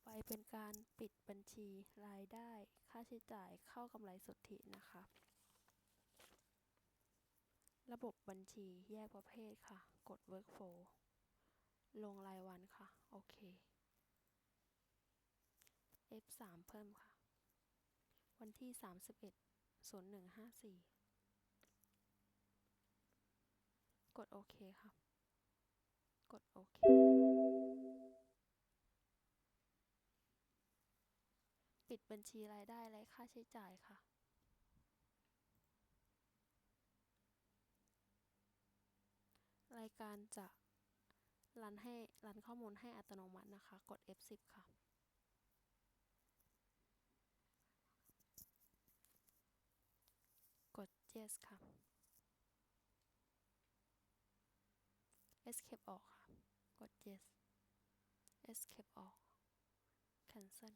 ໄປເປັນການປິດບັນຊີລາຍໄດ້, ຄ່າໃຊ້ຈ່າຍ, ເຂົ້າກຳໄລສຸດທິນະຄະ. ລະບົບບັນຊີແຍກປະເພດຄ່ະ. ກົດ Workflow ລົງລາຍວັນຄ່ະ. ໂອເຄ. ເອັຟສາມ ເພີ່ມຄ່ະ. ວັນທີ ສາມສິບເອັດ ສູນໜຶ່ງ ຫ້າສີ່. ກົດໂອເຄຄ່ະ. ກົດໂອເຄ. ປິດບັນຊີລາຍໄດ້ ແລະ ຄ່າໃຊ້ຈ່າຍຄ່ະ. ລາຍການຈະຣັນໃຫ້, ຣັນຂໍ້ມູນໃຫ້ອັດຕະໂນມັດນະຄະ. ກົດ ເອັຟສິບ ຄ່ະ. ກົດ Yes ຄ່ະ. Escape ອອກຄ່ະ. ກົດ Yes. Escape ອອກ. Cancel.